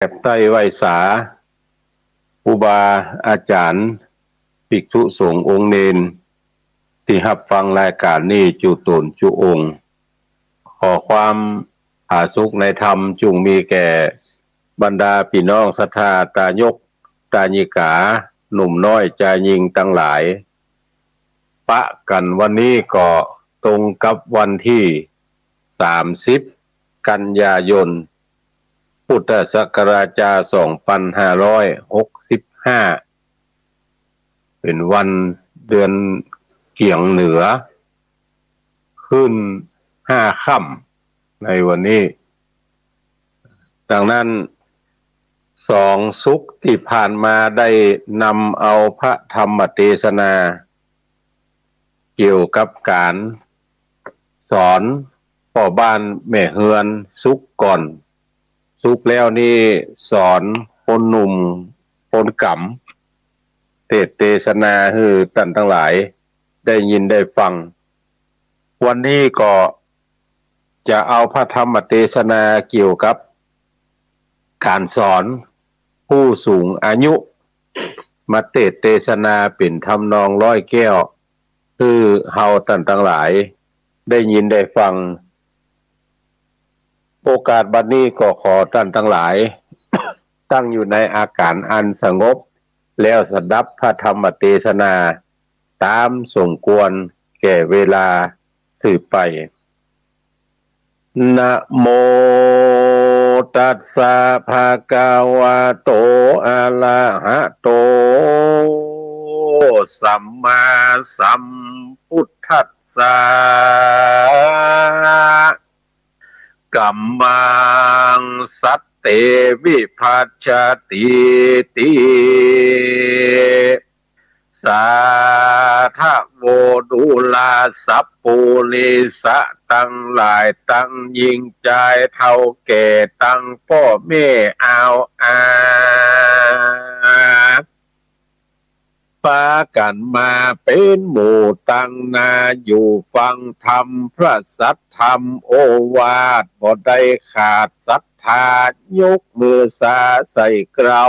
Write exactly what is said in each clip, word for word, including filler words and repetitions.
แอบใต้ไหว้สา ครูบาอาจ๋ารย์ ภิกษุสงฆ์องค์เณร ตี้ฮับฟังรายก๋านนี้จุ๊ต๋นจุ๊องค์ ขอความผาสุกในธรรมจุ่งมีแก่บรรดาปี้น้องศรัทธาตายกตายิกา หนุ่มน้อยจายญิงตังหลาย ปะกั๋นวันนี้ก็ตรงกับวันตี้สามสิบ กันยายน พุทธศักราชจา สองปันห้าร้อยหกสิบห้า เป๋นวันเดือนเกี๋ยงเหนือ ขึ้นห้าค่ำในวันนี้ ดังนั้น สองศุกร์ตี้ผ่านมาได้นำเอาพระธรรมเตสนา เกี่ยวกับก๋านสอนป้อบ้านแม่เฮือน ศุกร์ก่อน ศุกร์แล้วนี้สอนคนหนุ่มคนก๋ำ เตสน์เตสนาหื้อต้านตังหลายได้ยินได้ฟัง วันนี้ก็จะเอาพระธรรมเตสนาเกี่ยวกับก๋านสอนผู้สูงอายุ มาเตสน์เตสนาเป๋นทำนองร้อยแก้ว หื้อเฮาต้านตังหลายได้ยินได้ฟัง โอกาสบัดนี้ก็ขอต้านตังหลาย ตั้งอยู่ในอาก๋านอันสงบ แล้วสดับพระธรรมเตสนาต๋ามสมควรแก่เวลาสืบไป นะโมตัสสะ ภะคะวะโต อะระหะโต สัมมาสัมพุทธัสสะ กัมมัง สันเต วิภัชชะตีติ สาธะโว ดูราสัปปุริสะตังหลาย ตังญิงจายเฒ่าแก่ ตังป้อแม่อ่าวอา ปากั๋นมาเป๋นหมู่ตังนา อยู่ฟังธรรมพระสัทธรรมโอวาท บ่ได้ขาดศรัทธา ยกมือสาใส่เกลา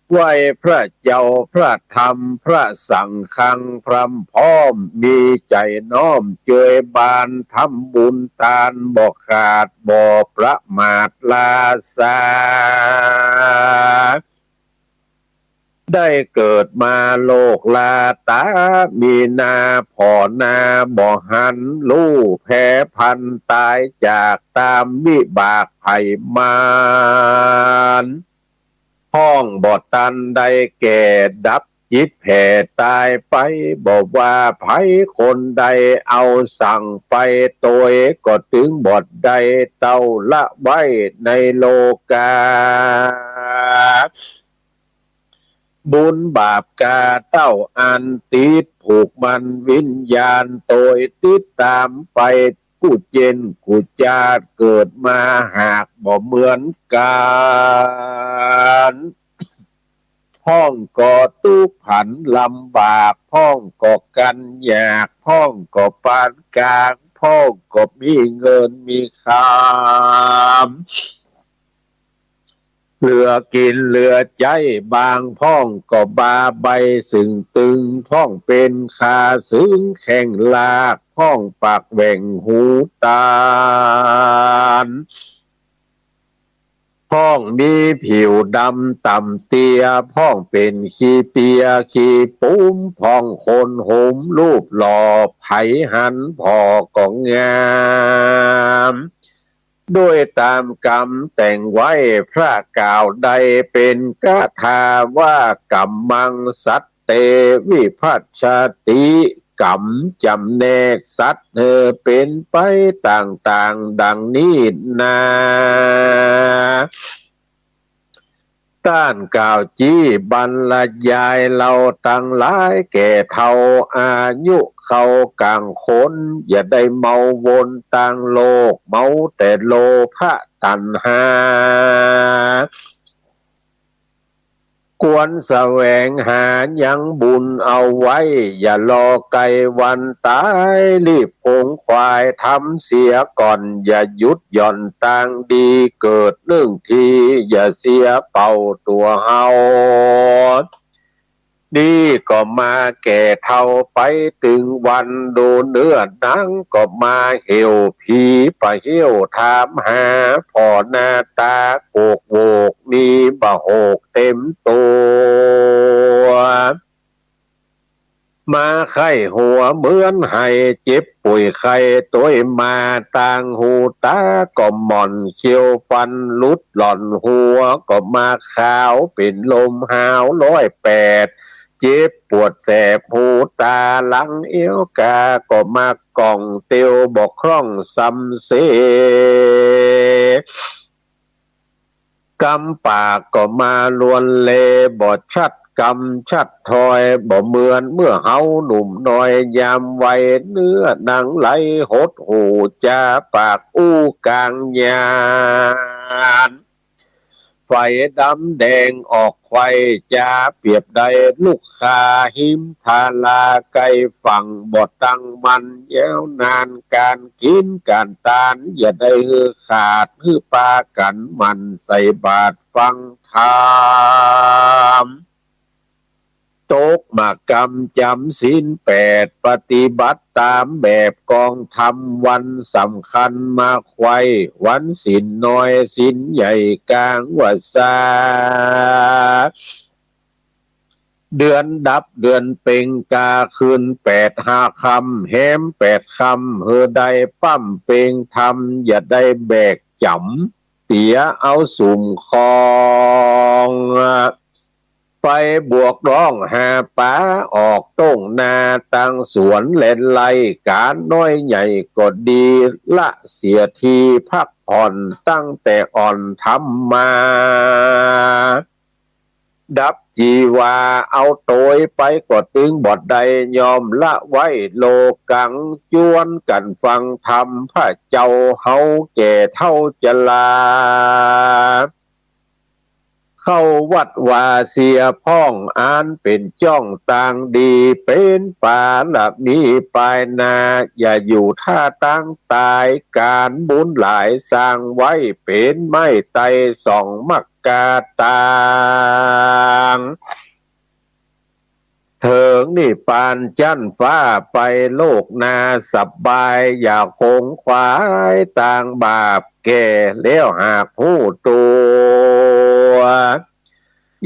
ไหว้พระเจ้าพระธรรมพระสังฆังพร่ำพร้อม มีใจ๋น้อมจวยบาน ทำบุญตานบ่ขาด บ่ประมาทลาสา ได้เกิดมาโลกลาต๋า มีนาผ่อนาบ่หัน ฮู้แผพันต๋ายจาก ต๋ามวิบากไผมาน ฮ้องบ่ตันได้แก่ดับ จิตแผ่ต๋ายไป บ่ว่าใผคนใด เอาสังไปโตย ก็ตึงบ่ได้เต้าละไว้ในโลกา บุญบาปกาเต้าอันติดผูกมันวิญญาณ โตยติดต๋ามไปกู้เจนกู้จาติ เกิดมาหากบ่เหมือนกั๋น พ่องก็ตุ๊กข์ผันลำบาก พ่องก็กั๋นยาก พ่องก็ปานก๋าง พ่องก็มีเงินมีคำ เหลือกิ๋นเหลือใจ๊ บางพ่องก็บาใบ้เซิงตึง พ่องเป๋นข่าเซิงแข้งลาก พ่องปากแหว่งหูต๋าน พ่องมีผิวดำต่ำเตี้ย พ่องเป๋นขี้เปียขี้ปุ๋ม พ่องคนหุมรูปหล่อ ใผหันผ่อก็งาม ด้วยต๋ามกำแต่งไว้ พระกล่าวได้เป๋นคาถาว่า กัมมัง สันเต วิภัชชะติ ก๋ำจ๋ำแนกสัตว์หื้อเป๋นไปต่างๆ ดังนี้นา ต้านกล่าวจี้บรรยายเฮาตังหลาย แก่เฒ่าอายุเข้ากลางคน อย่าได้เมาวนตางโลก เมาแต่โลภะตัณหา ควรแสวงหายังบุญเอาไว้ อย่ารอไกลวันต๋าย รีบขวนขวายทำเสียก่อน อย่าหยุดหย่อนตางดี เกิดนึ่งทีอย่าเสียเป่าตั๋วเฮา นี่ก็มาแก่เฒ่าไปตึงวัน ดูเนื้อหนังก็มาเหี่ยว ผีปะเฮี้ยวถามหา ผ่อหน้าต๋าโกกโหวก มีบ่าโหกเต็มตั๋ว มาไข้หัวเหมือนไห้ เจ็บป่วยไข้ตวยมา ตางหูต๋าก็หม่อน เขี้ยวฟันหลุดหล่อน หัวก็มาขาว เป๋นลมหาวร้อยแปด เจ็บปวดแสบหูต๋า หลังเอวกาก็มาก่อง เตียวบ่คล่องส่ำเส กำปากก็มาลวนเล บ่ชัดกำชัดถ้อย บ่เหมือนเมื่อเฮาหนุ่มน้อย ยามวัยเนื้อหนังไหลหดหู่ จาปากอู้กางยาน ไฟดำแดงออกไขว่ จาเปรียบดังลูกคา หิมทาราไกลฝั่ง บ่ตั้งมั่นยาวนาน ก๋านกิ๋นก๋านตาน อย่าได้หื้อขาด หื้อปากั๋นหมั่นใส่บาตรฟังธรรม ตกมากำจ๋ำศีลแปด ปฏิบัติต๋ามแบบกองธรรม วันสำคัญมาไขว่ วันศีลน้อยศีลใหญ่ก๋างวสา เดือนดับเดือนเป็งกาคืนแปดห้าค่ำ แฮมแปดค่ำ หื้อได้ปั๊มเป็งธรรม อย่าได้แบกจ๋ำ เตียเอาสุมคอง ไปบวกร้องหาป๋า ออกต้งนาตังสวนแลนไล่ ก๋านน้อยใหญ่ก็ดี ละเสียทีพักผ่อน ตั้งแต่อ่อนทำมา ดับจีวาเอาตวยไป ก็ตึงบ่ได้ ยอมละไว้โลกัง จวนกั๋นฟังธรรม พระเจ้าเฮาแก่เฒ่าจรา เข้าวัดวาเสียพ่อง อันเป๋นจ้องตางดี เป๋นปารมีปายหน้า อย่าอยู่ท่าตางต๋าย ก๋านบุญหลายสร้างไว้ เป๋นไม้ไต้สองมักกาตาง เถิงนิพพานจั๊นฟ้า ไปโลกหน้าสบาย อย่าขงขวายตางบาป แก่แล้วหากฮู้ตั๋ว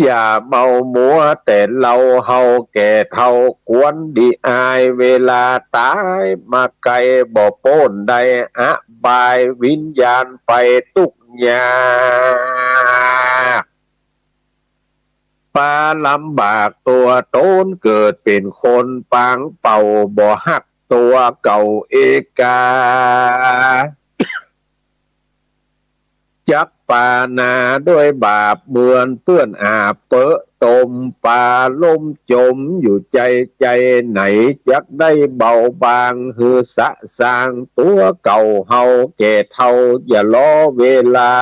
อย่าเมามัวแต่เหล้า เฮาแก่เฒ่าควรดีอาย เวลาต๋ายมาไกล บ่ป๊นได้อบาย วิญญาณไปตุ๊กข์ยาก ปาลำบากตั๋วต๋น เกิดเป๋นคนปางเป่า บ่ฮักตั๋วเก่าเอกา จักปาหน้าด้วยบาป เหมือนเปื้อนอาบเปิ้นตม ปาลมจมอยู่ใจ๋ใจ๋ ไหนจักได้เบาบาง หื้อสะสางตั๋วเก่า เฮาแก่เฒ่า อย่ารอเวลา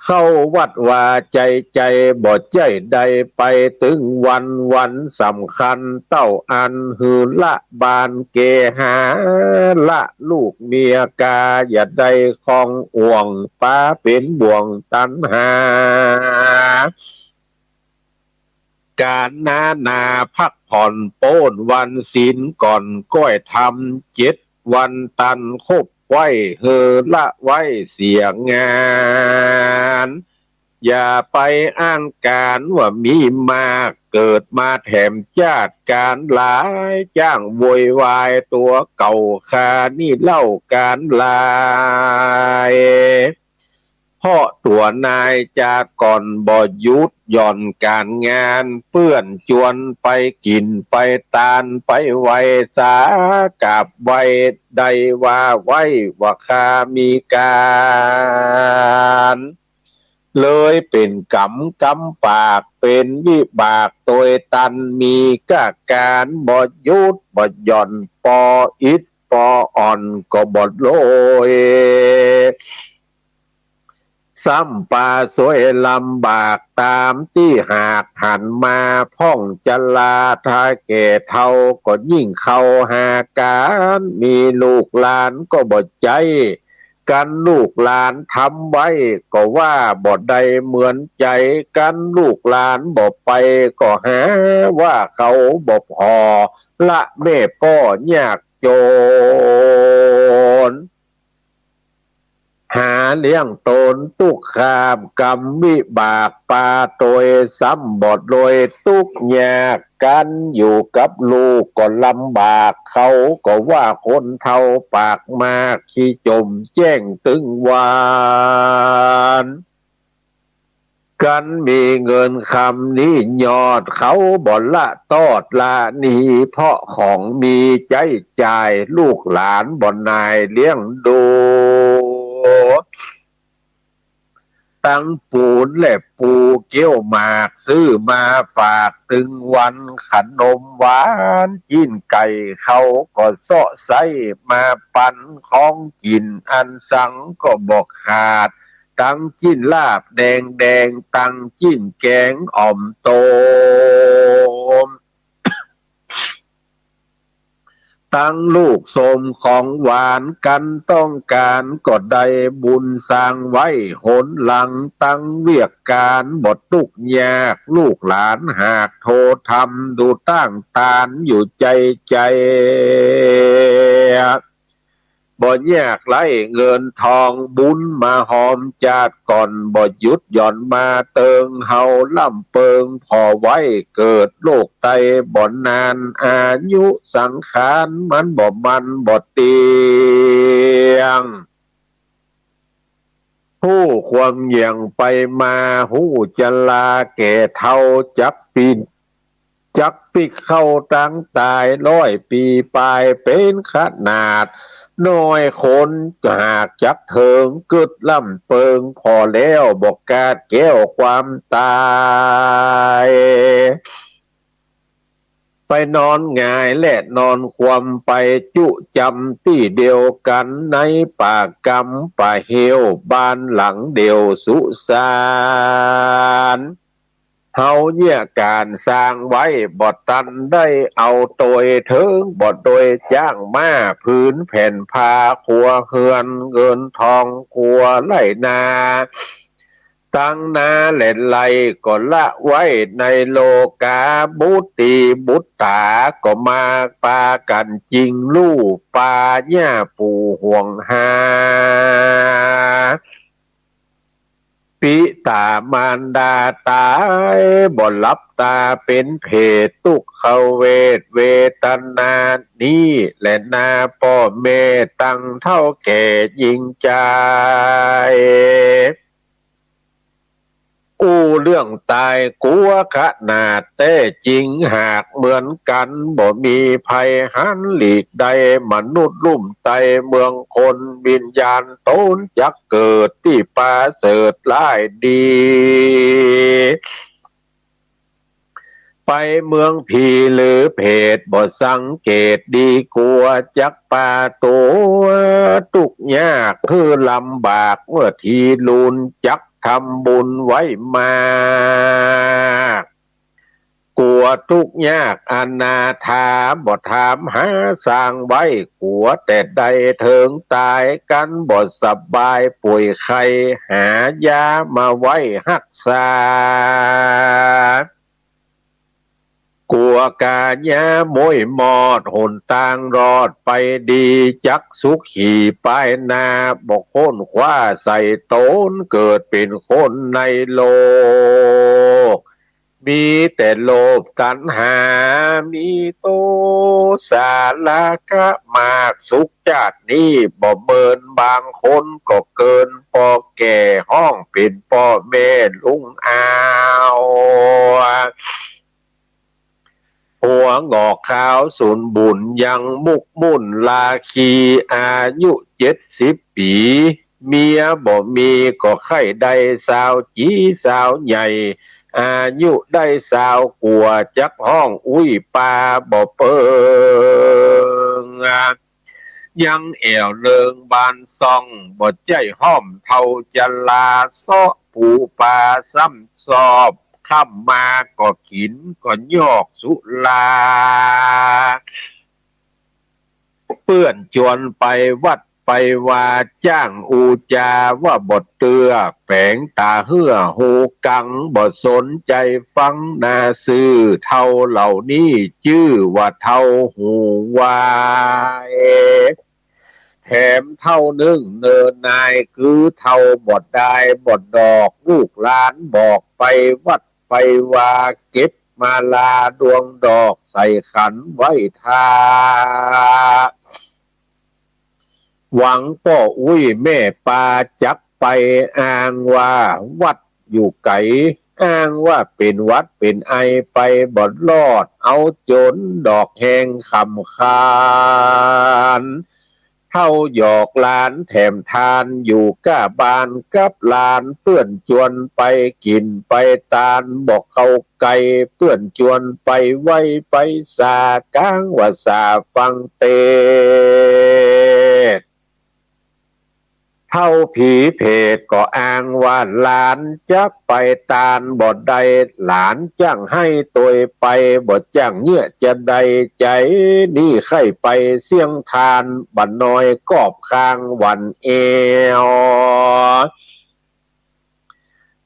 เข้าวัดวาใจ๋ใจ๋ บ่ใจ้ได้ไปตึงวัน วันสำคัญเต้าอั้น หื้อละบ้านเกหา ละลูกเมียกา อย่าได้คองอ่วง ปาเป๋นบ่วงตัณหา ก๋านนานาพักผ่อนป๊นวันศีลก่อน ก้อยทำเจ็ดวันตันคบไว้ หื้อละไว้เสียงาน อย่าไปอ้างก๋านว่ามีมาก เกิดมาแถมจาติก๋านหลาย จ้างโวยวายตั๋วเก่า คานี่เล่าก๋านหลาย เพราะตั๋วนายจาก่อนบ่หยุดหย่อนก๋านงาน เปื้อนจวนไปกิ๋นไปตาน ไปไหว้สากราบไหว้ ได้ว่าไว้ว่าข้ามีก๋าน เลยเป๋นก๋รรมกำปาก เป๋นวิบากตวยตัน มีกาก๋านบ่หยุดบ่หย่อน ปออิดปออ่อนก็บ่โลย ซ้ำปาสวยลำบากต๋ามตี้หากหันมา พ่องจราถ้าแก่เฒ่าก็ยิ่งเข้าหากั๋น มีลูกหลานก็บ่ใจ๊กั๋น ลูกหลานทำไว้ก็ว่าบ่ได้เหมือนใจ๋กั๋น ลูกหลานบ่ไปก็หาว่าเขาบ่ผ่อ ละแม่ป้อยากจ๋น หาเลี้ยงต๋นตุ๊กข์ข้ามกรรมวิบากปาตวย ซ้ำบ่รวยตุ๊กข์ยากกั๋น อยู่กับลูกก็ลำบาก เขาก็ว่าคนเฒ่าปากมาก ขี้จ๋มแจ้งตึงวาน คันมีเงินคำนี้ยอด เขาบ่ละตอดละหนี เพราะของมีใจ๊จ่าย ลูกหลานบ่หน่ายเลี้ยงดู ตังปูนและปูเกี้ยวหมาก ซื้อมาฝากตึงวัน ขนมหวานจิ๊นไก่ เขาก็เซาะไซ้มาปัน ของกิ๋นอันสังก็บ่ขาด ตังจิ๊นลาบแดงๆ ตังจิ๊นแก๋งอ่อมต้ม ตังลูกส้มของหวาน คันต้องก๋านก็ได้บุญสร้างไว้ หนหลังตังเวียกก๋านบ่ตุ๊กข์ยาก ลูกหลานหากโทธรรม ดูตั้งตานอยู่ใจ๋ใจ๋ บ่ยากไร้เงินทอง บุญมาหอมจาติก่อน บ่หยุดหย่อนมาเติง เฮาล่ำเปิงผ่อไว้ เกิดโลกใต้บ่นาน อายุสังขารมันบ่มั่นบ่เตี้ยง ฮู้ความเหี่ยงไปมา ฮู้จราแก่เฒ่า จักปิ๊ก จักปิ๊กเข้าตังต๋าย ร้อยปี๋ปายเป๋นขนาด น้อยคนหากจักเถิง กึ๊ดล่ำเปิงผ่อแล้ว บ่กาดแก้วความต๋าย ไปนอนหงายและนอนคว่ำไป จุ๊จ๋ำตี้เดียวกั๋น ในป่ากำป่าเหี่ยว บ้านหลังเดียวสุสาน เฮาเยียะก๋านสร้างไว้ บ่ตันได้เอาตวยเถิง บ่ตวยจ้างม้าผืนแผ่นผ้า ครัวเฮือนเงินทอง ครัวไฮ่นา ตังนาและไฮ่ก็ละไว้ในโลกา บุตรีบุตราก็มาปากั๋นจิงลู่ ปาย่าปู่ห่วงหา ปิต๋ามารดาต๋าย บ่หลับต๋าเป๋นเผต ตุ๊กขเวทเวทนา นี้แหละนาป้อแม่ ตังเฒ่าแก่ญิงจาย อู้เรื่องต๋ายกั๋วขนาด แต๊จิงหากเหมือนกั๋น บ่มีใผหันหลีกได้ มนุษย์ลุ่มใต้เมืองคน วิญญาณต๋นจักเกิดตี้ประเสริฐหลายดี ไปเมืองผีหรือเผต บ่สังเกตดีกั๋ว จักปาตั๋วตุ๊กข์ยากหื้อลำบาก เมื่อทีลูนจักทำบุญไว้มาก กั๋วตุ๊กข์ยากอนาถา บ่ถามหาสร้างไว้ กั๋วแต่ได้เถิงต๋าย คันบ่สบายป่วยไข้ หายามาไว้ฮักษา กั๋วก๋ายาม้วยมอด หนตางรอดไปดี จักสุขีปายหน้า บ่ค้นคว้าใส่ต๋น เกิดเป๋นคนในโลก มีแต่โลภตัณหา มีโตสะราคะมาก สุขจาตินี้บ่เมิน บางคนก็เกิน ปอแก่ฮ้องเป๋นป้อแม่ลุงอาว หัวหงอกขาวสูนบุญ ยังมุกมุ่นลาคี อายุเจ็ดสิบปี๋ เมียบ่มีก็ใค่ได้สาวจี๋สาวใหญ่ อายุได้สาวกั๋ว จักฮ้องอุ้ยปาบ่เปิง ยังแอ่วเลิงบานซ่อง บ่ใจ้ห้อมเฒ่าจะลา เซาะปูปลาซ้ำซอบ ค่ำมาก็กิ๋นก็ยอกสุรา เปื้อนจวนไปวัดไปวา จ้างอู้จาว่าบ่เตื้อ แป๋งต๋าเฮื้อหูกัง บ่สนใจ๋ฟังนาซื่อ เฒ่าเหล่านี้จื้อว่าเฒ่าหูวาย แถมเฒ่านึ่งเนินนาย คือเฒ่าบ่ดายบ่ดอก ลูกหลานบอกไปวัดไปวา เก็บมาลาดวงดอก ใส่ขันไว้ทา หวังป้ออุ๊ยแม่ปาจักไป อ้างว่าวัดอยู่ไก๋ อ้างว่าเป๋นหวัดเป๋นไอ ไปบ่รอด เอาจ๋นดอกแฮงขำคาญ เฒ่าหยอกหลานแถมทาน อยู่ก้าบ้านกับหลาน เปื้อนจวนไปกิ๋นไปตาน บ่เข้าใก๋ เปื้อนจวนไปไวไปสา ก้างว่าสาฟังเตศ เฒ่าผีเผตก็อ้างว่าหลานจักไปตานบ่ได้ หลานจ้างไห้ตวยไป บ่จ้างเยียะจะได้ใจ๋ นี่ใค่ไปเสี้ยงทาน บ่น้อยกอบข้างหวันแอว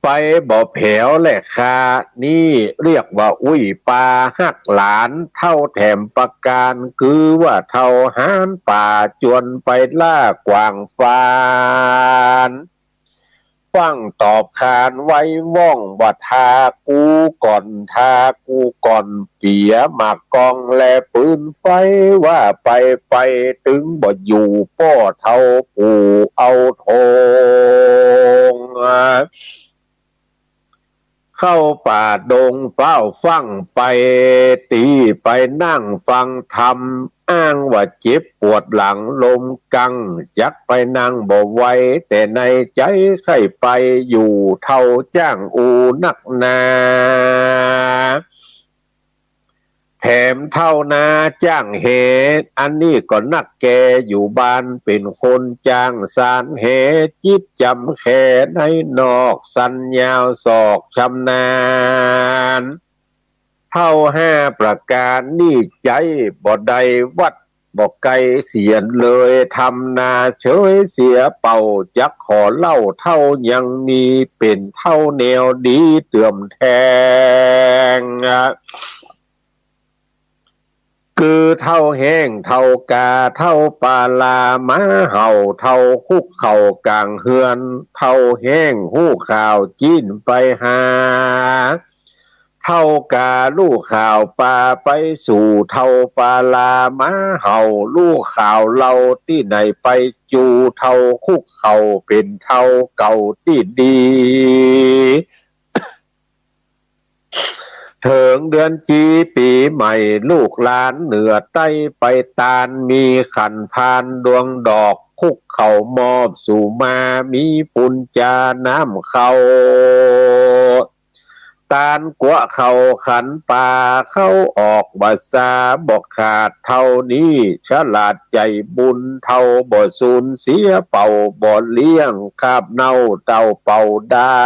ไปบ่แผวแลคา นี่เรียกว่าอุ๊ยปาฮักหลาน เฒ่าแถมประก๋าน คือว่าเฒ่าหานป่า จวนไปล่ากว่างฟาน ฟั่งตอบขานไว้ว่อง ว่าทากูก่อน ทากูก่อน เปียหมากกองและปืนไฟ ว่าไปไปตึงบ่อยู่ ป้อเฒ่าปู่เอาทง เข้าป่าดงฟ้าวฟั่งไป ตี้ไปนั่งฟังธรรม อ้างว่าเจ็บปวดหลังลมกัง จักไปนั่งบ่ไหว แต่ในใจ๋ใค่ไปอยู่ เฒ่าจ้างอูนักหนา แถมเฒ่านาจ้างแห อันนี้ก็นักแกอยู่บ้าน เป๋นคนจ้างสานแห จิตจำแขในนอก สั้นยาวศอกชำนาญ เฒ่าห้าประก๋านนี้ใจ๊บ่ได้วัด บ่ไกลเสียเลย ทำนาเฉยเสียเป่า จักขอเล่าเฒ่ายังมี เป๋นเฒ่าแนวดีเติมแทง คือเฒ่าแห้ง เฒ่ากา เฒ่าปาลาหมาเห่า เฒ่าคุกเข่ากลางเฮือน เฒ่าแห้งฮู้ข่าวจี๊นไปหา เฒ่ากาฮู้ข่าวปาไปสู่ เฒ่าปาลาหมาเห่าฮู้ข่าวเล่าตี้ไหนไปจู เฒ่าคุกเข่าเป๋นเฒ่าเก่าตี้ดี เถิงเดือนจี๋ปี๋ใหม่ ลูกหลานเหนือใต้ไปตาน มีขันพานดวงดอก คุกเข่ามอบสู่มา มีปู๋นจาน้ำเข้า ตานกั๊วเข้าขันปา เข้าออกบ่สาบ่ขาด เฒ่านี้ฉลาดใจ๋บุญ เฒ่าบ่สูญเสียเป่า บ่เลี้ยงคาบเน่าเต้าเป่าได้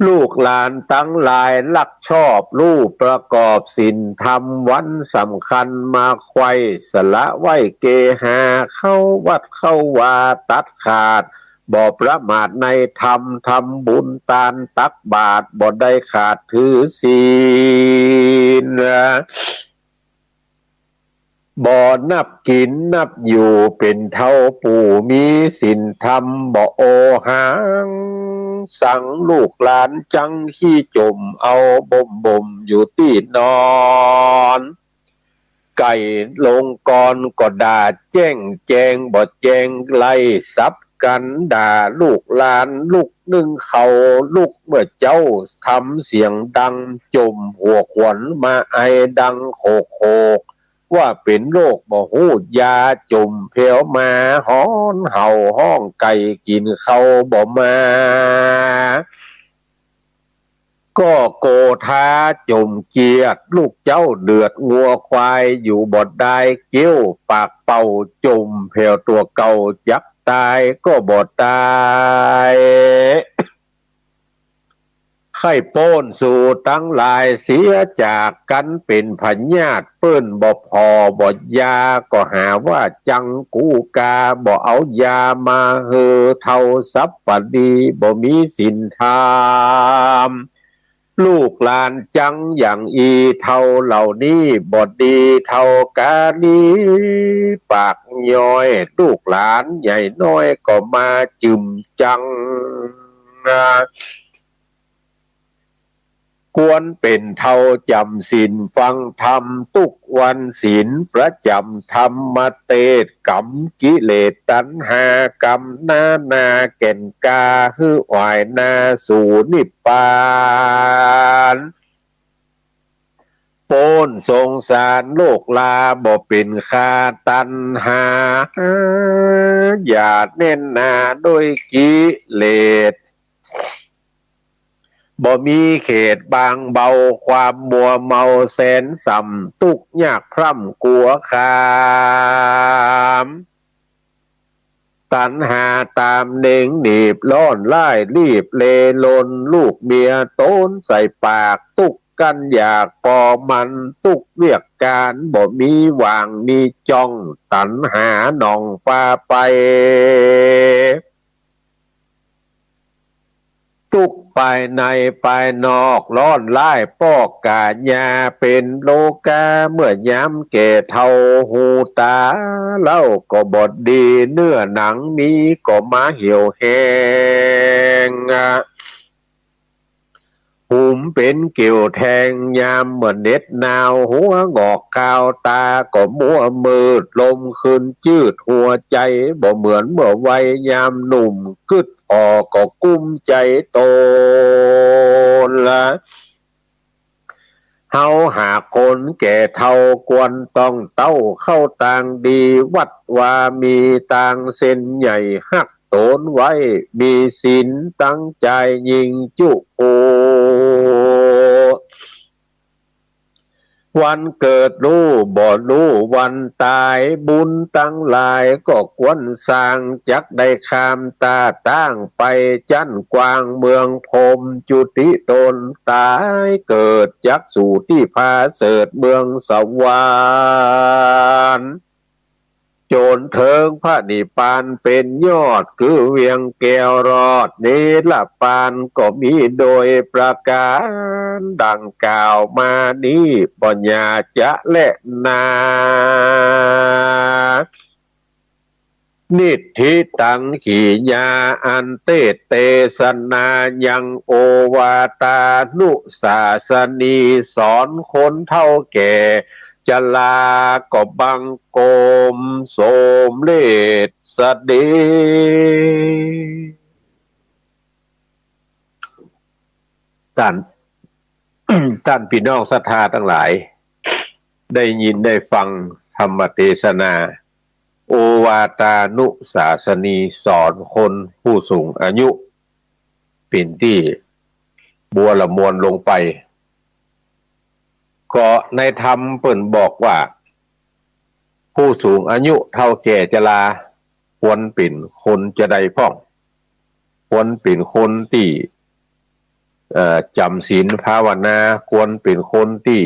ลูกหลานตังหลายฮักชอบฮู้ประกอบศีลธรรม วันสำคัญมาไขว่ สละไหว้เกหา เข้าวัดเข้าวาตัดขาด บ่ประมาทในธรรม ทำบุญตานตักบาตร บ่ได้ขาดถือศีล บ่นับกิ๋นนับอยู่ เป๋นเฒ่าผู้มีศีลธรรม บ่โอหังสัง ลูกหลานจังขี้จ๋ม เอาบ่มบ่มอยู่ตี้นอน ไก่ลงกรก็ด่าแจ้งแจง บ่แจ้งไล่สับกั๋นด่าลูกหลาน ลุกนึ่งเข้าลุกเมื่อเจ๊า ทำเสียงดังจ๋มหัวขวัญมาไอดังโขกโขก ว่าเป๋นโรคบ่ฮู้ยา จ๋มแผวมาฮ้อนเห่าฮ้องไก่ กิ๋นเข้าบ่มา ก็โกธาจ๋มเกียรติ ลูกเจ้าเดือดงัวควายอยู่บ่ได้ เกี้ยวปากเป่าจ๋มแผวตั๋วเก่าจักตายก็บ่ตาย ใค่ป๊นสูตังหลายเสียจากกั๋น เป๋นพยาธิเปิ้นบ่ผ่อบ่ยา ก็หาว่าจังกูกา บ่เอายามาหื้อเฒ่าสัปดี บ่มีศีลธรรม ลูกหลานจังอย่างอี้ เฒ่าเหล่านี้บ่ดีเฒ่ากาลี ปากย้อย ลูกหลานใหญ่น้อยก็มาจึมจัง ควรเป๋นเฒ่าจ๋ำศีลฟังธรรม ตุ๊กวันศีลประจ๋ำธรรมเตศ ก๋ำกิเลสตัณหา ก๋ำหน้านาแก่นกล้า หื้อไหวนาสู่นิพพาน ป๊นสงสารโลกลา บ่เป๋นข้าตัณหา อย่าแน่นหนาด้วยกิเลส บ่มีเขตบางเบา ความมัวเมาแสนส่ำ ตุ๊กยากพร่ำกั๋วคราม ตัณหาต๋ามเน็งหนีบ ร้อนร้ายรีบเลรน ลูกเมียต๋นใส่ปาก ตุ๊กกั้นอยากผ่อมัน ตุ๊กเวียกก๋านบ่มีหว่างมีจ้อง ตัณหานองปาไป ตุ๊กภายในภายนอก ร้อนร้ายปอกก๋ายา เป๋นโรคา เมื่อยามแก่เฒ่า หูต๋าเล่าก็บ่ดี เนื้อหนังมีก็มาเหี่ยวแห้ง หุมเป๋นเกลียวแทง ยามเมื่อเหน็บหนาว หัวหงอกคาว ต๋าก็มัวมืด ลมขึ้นจืด หัวใจ๋บ่เหมือนเมื่อวัย ยามหนุ่มกึ๊ดผ่อก็กุ้มใจ๋ต๋นละ เฮาหากคนแก่เฒ่า ควรต้องเต๊าเข้าตางดี วัดวามีตางเส้นใหญ่ ฮักต๋นไว้ มีศีลตังจายยิ่งจุ โอ้ วันเกิดฮู้บ่ฮู้วันต๋าย บุญตังหลายก็ควรสร้าง จักได้ข้ามต๋าตั้งไป จั๊นกว้างเมืองพรหมจุติต๋น ต๋ายเกิดจักสู่ตี้ผาเสริฐเมืองสวรรค์ จ๋นเถิงพระนิพพานเป๋นยอด คือเวียงแก้วรอด นิรพานก็มีโดยประก๋านดังกล่าวมานี้ บ่อย่าจะแลนา นิฏฐิตังขีญา อันเตสน์เตสนายัง โอวาทานุสาสนี สอนคนเฒ่าแก่ จราก็บังคมสมเร็จเสด็จ ต้าน ต้านปี้น้องศรัทธาตังหลาย ได้ยินได้ฟังธรรมเตสนา โอวาทานุสาสนี สอนคนผู้สูงอายุ เป๋นตี้บัวละมวลลงไป ก็ในธรรมเปิ้นบอกว่า ผู้สูงอายุเฒ่าแก่จรา ควรเป๋นคนจาใดพ่อง ควรเป๋นคนตี้ เอ่อ จ๋ำศีลภาวนา ควรเป๋นคนตี้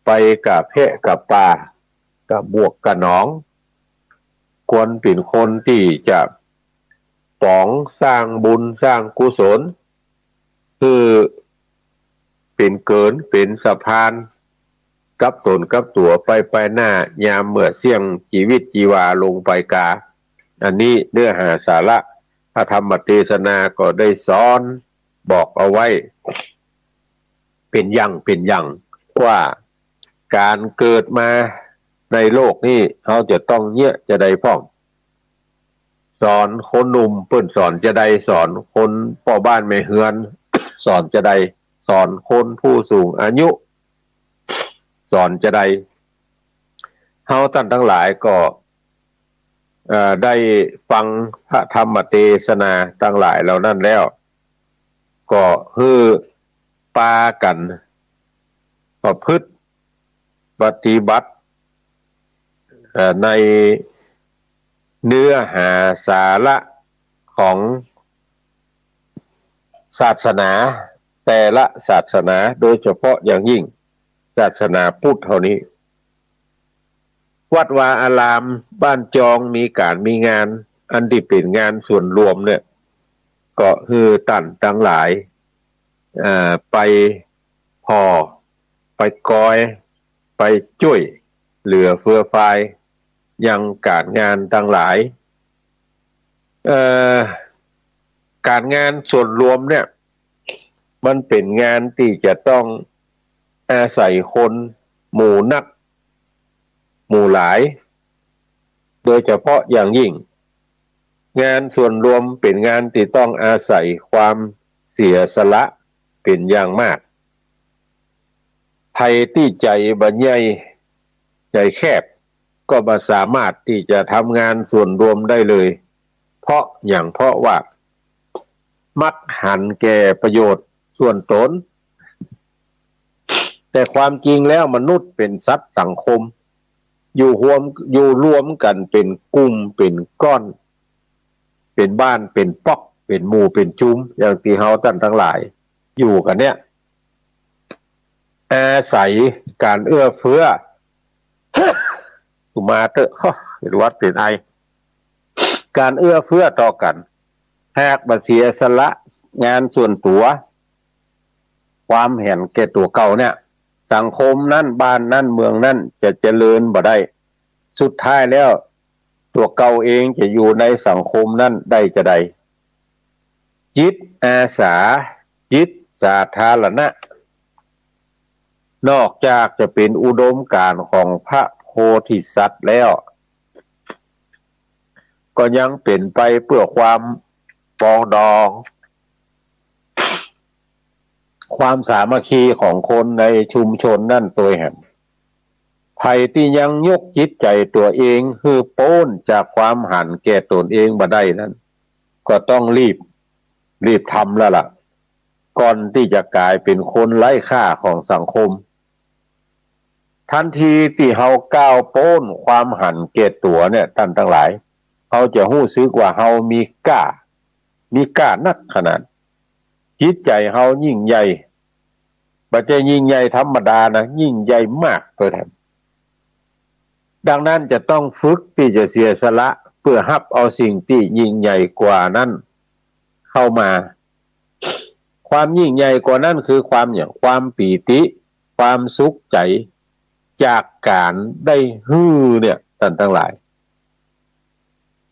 ไปก้าแพะก้าปลา ก้าบวกก้าหนอง ควรเป๋นคนตี้จะป๋องสร้างบุญสร้างกุศล คือเป๋นเกินเป๋นสะพาน กับต๋นกับตั๋วไปไปหน้า ยามเมื่อเสี้ยงจีวิตจีวาลงไปกา อันนี้เนื้อหาสาระพระธรรมเตสนาก็ได้สอนบอกเอาไว้ เป๋นอย่างเป๋นอย่าง ว่าก๋านเกิดมาในโลกนี้ เฮาจะต้องเยียะจาใดพ่อง สอนคนหนุ่มเปิ้นสอนจาใด สอนคนป้อบ้านแม่เฮือน สอนจาใด สอนคนผู้สูงอายุ สอนจาใด เฮาต้านตังหลายก็ เอ่อ ได้ฟังพระธรรมเตสนาตังหลายเหล่านั้นแล้ว ก็หื้อ ปากั๋นประพฤติปฏิบัติ เอ่อ ในเนื้อหาสาระของศาสนา แต่ละศาสนา โดยเฉพาะอย่างยิ่งศาสนาพุทธเฮานี้ วัดวาอารามบ้านจองมีก๋านมีงาน อันตี้เป๋นงานส่วนรวมเนี่ย ก็หื้อต้านตังหลาย เอ่อ ไปผ่อ ไปกอย ไปจ้วยเหลือเฟือฟายยังก๋านงานตังหลาย เอ่อ ก๋านงานส่วนรวมเนี่ย มันเป๋นงานตี้จะต้องอาศัยคนหมู่นัก หมู่หลาย โดยเฉพาะอย่างยิ่ง งานส่วนรวมเป๋นงานตี้ต้องอาศัยความเสียสละเป๋นอย่างมาก ใผตี้ใจ๋บ่ใหญ่ ใจ๋แคบ ก็บ่สามารถตี้จะทำงานส่วนรวมได้เลย เพราะหยัง เพราะว่ามักหันแก่ประโยชน์ส่วนตน แต่ความจริงแล้วมนุษย์เป๋นสัตว์สังคม อยู่ฮวม อยู่รวมกั๋นเป๋นกลุ่ม เป๋นก้อน เป๋นบ้าน เป๋นป๊อก เป๋นหมู่ เป๋นจุม อย่างตี้เฮาต้านตังหลายอยู่กั๋นเนี่ย อาศัยก๋านเอื้อเฟื้อ สุมาเต๊อะ เห็นหวัดเป๋นไอ ก๋านเอื้อเฟื้อต่อกั๋น หากบ่เสียสละงานส่วนตั๋ว ความหันแก่ตั๋วเก่าเนี่ย สังคมนั้น บ้านนั้น เมืองนั้นจะเจริญบ่ได้ สุดท้ายแล้วตั๋วเก่าเองจะอยู่ในสังคมนั้นได้จาใด จิตอาสา จิตสาธารณะ นอกจากจะเป๋นอุดมการณ์ของพระโพธิสัตว์แล้ว ก็ยังเป๋นไปเปื้อความปรองดอง ความสามัคคีของคนในชุมชนนั้นตวยแหม ใผตี้ยังยกจิตใจ๋ตั๋วเองหื้อป๊นจากความหันแก่ตนเองบ่ได้นั้น ก็ต้องรีบ รีบทำแล้วล่ะ ก่อนตี้จะก๋ายเป๋นคนไร้ค่าของสังคม ทันทีตี้เฮาก้าวป๊นความหันแก่ตั๋วเนี่ย ต้านตังหลาย เฮาจะฮู้สึกว่าเฮามีก้า มีก้านักขนาด จิตใจ๋เฮายิ่งใหญ่ บ่ใจ้ยิ่งใหญ่ธรรมดานะ ยิ่งใหญ่มากตวยแถม ดังนั้นจะต้องฝึกตี้จะเสียสละเปื้อฮับเอาสิ่งตี้ยิ่งใหญ่กว่านั้นเข้ามา ความยิ่งใหญ่กว่านั้นคือความหยัง ความปีติ ความสุขใจ๋ จากก๋านได้หื้อเนี่ย ต้านตังหลาย